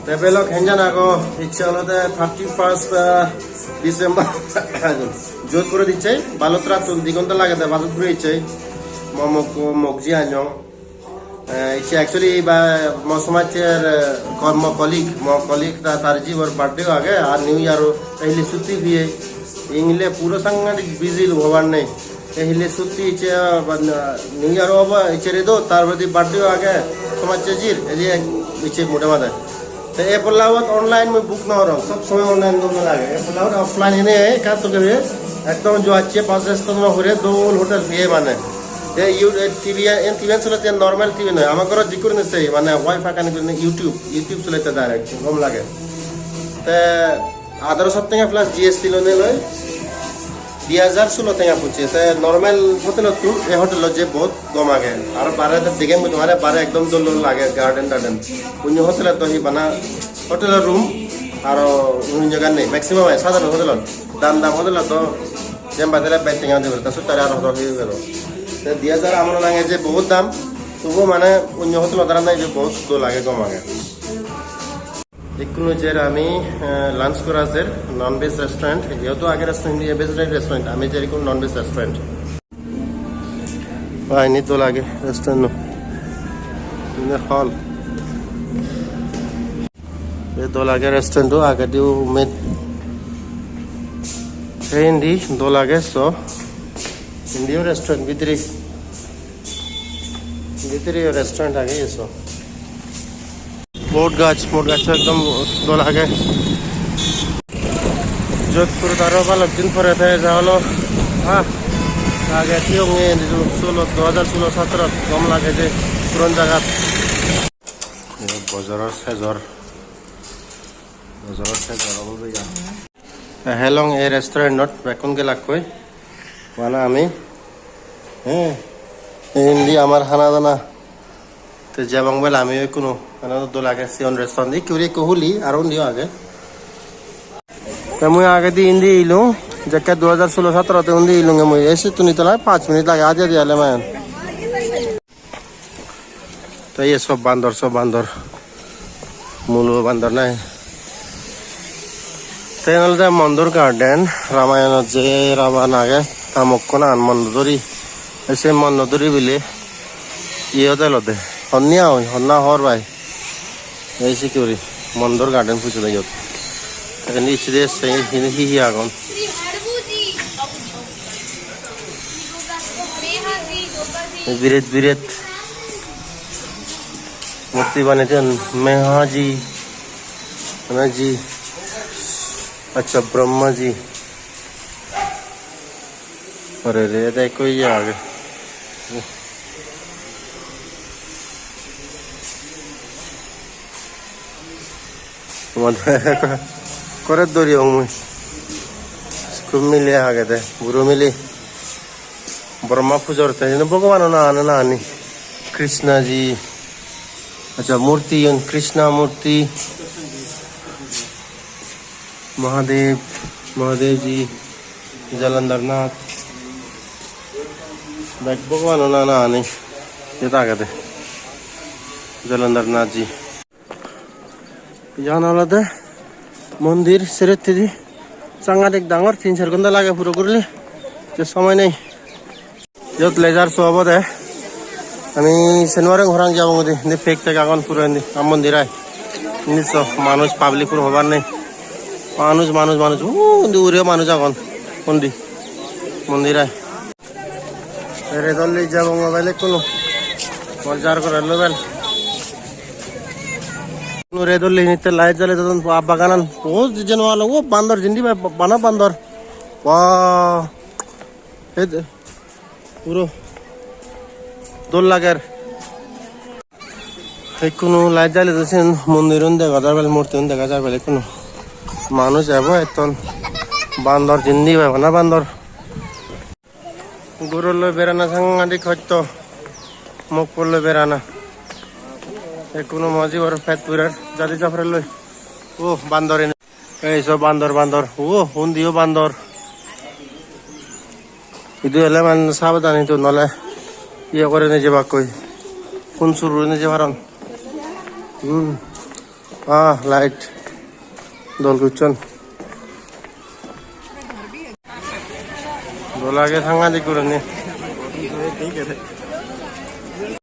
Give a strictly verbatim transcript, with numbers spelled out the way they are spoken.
Te belok henjan ago, icche olode thirty first, ah, December. Jot pore dicche, Balotrattun di gonta lagede, bajot pore icche. Mo mok-, mokji anyong. Eh, icche actually ba mo somajjer, eh, kor-, mo colleague, mo colleague ta tar jibor birthday age, ar New Year o, te hille sutti piye. Ingle puro sangadik busy lo hobar nei. Te hille sutti icche, ah, ban-, ah, New Year obo icche redo, tar poredi birthday age, somajje jir, edi ek icche mode made. Te ei polla obot online mui book no gorong, sob somoi online gom no lage. Ei polla obot offline ene, ekka to gebe, ekdom jo acche, pas restaurant no hure, dol hotel piye mane. Te you, eh, T V, en T V an solette normal T V noi, ama gorot jikkur ne sei, mane wifi connect gurine YouTube, YouTube solette direct, gom lage. Te Adarosot tenga plus G S T lonei loi di hajar sulo tenga pocche. Te normal hotelottu ei hotelot je bahut gom age. Aro bare te degem mui tomare bare ekdom dol dol lage garden tarden. Onyo hotelot do hi bana hotelor room aro onyo gan nei. Maximum ai sadharon hotelot. Dam dam hotelot do jempai tele bej tenga dibo. Ta suttare aro hodo hi gelo. Te di hajar amaro nange je bahut dam. Tobuo mane onyo hotelot dara nei je bahut dol age, gom age. Ikkunu jer ami, eh, lunch gora jer non veg restaurant, iyoto age restaurant, iye veg restaurant, ami jer ikkunu non veg restaurant. Ah, ini dol age restaurant no. Ini hall. Ye dol age restaurant do age diu met. Te indi dol age so. Indiyo restaurant bidire. Bidire restaurant age ye so. Bot gach, bot gach ekdom dol age. Jodhpur aro balok din pore te ja holo. Ah, age tiyonge sulo, du hajar sulo satro gom lage je puron jagat. Bojoror sejor, bojoror sejor obo beya. Te helong ei restaurant-ot bekkun gelakkoi. Bana ami, he, indi amar hana dana. Te jebong bele ami ikkunu, hana dol age, sigon restaurant ikko guri ikko huli, aro undiyo age. Te mui agedi indi ilung, jekke du hajar sulo satro te undi ilunge mui. Ei sittun itolai pach minute lage, aja di ale mayan. Te iye sob bandor, sob bandor. Mulo bandor nai. Te iyen olode Mondur Garden, Ramayanot je Ravan age, ta mokkonan Mondodori. Te se Mondodori bile iye ode olode. Honna oi, honna hor bai. Ei se guri Mondur Garden pujode iyot. Te indi ecche de se hi hi agon. Biret biret murti banei toyon, Mehaji, Mehaji, accha, Brahmaji. Pore re, te ekko iye age. Tomar kore doriyong mui. Ekko mile agede, buro mile. Brahma pujor te, iyeno Bhogobano nang ani, nang ani. Krishna ji. Accha, murti iyen Krishna murti. Mahadev, Mahadev ji, Jalandhar Nath. Bek Bhogobano nang ani. Iyot agede. Jalandhar Nath ji. Iyan olode mondir, sero hittedi sangadik dangor, tin ser ghonta lage puro gurile, je somoy nei. Iyot leisure show obode. Ami sei nw parong, horang jabong udi. Indi pek pek agon puro indi. Aa, mondir ai. Indi so manuj, public puro hobar nei. Manuj, manuj, manuj. Uu, undi ugure manuj agon. Undi. Mondir ai. Redot loi jabong mobile ekkunu. Mor jar gore mobile. Ekkunu redot loi nitte light jale dedon, ba-, baganan. O jeno alo, o bandor jindi ba-, bana bandor. Wah. Ei de, puro dol lager. Ekkunu light jale dedon, siyen mondirun dega jar bele, murtiun dega jar bele ekkunu. Manuj ebo etton. Bandor jindi ba-, bana bandor. Guruloi berana sangadik hosto, mokkoloi berana. Ekkunu mo jibor pet purer, jadi japre loi. O, bandor ene. Ei so bandor, bandor. O, undiyo bandor. Idu ele mane sabadani to, nole iye gore nejebakkoi. Hun suru neje paron. Hmm. Ah, light. Dol gocchon. Dol age sangadik gurinei.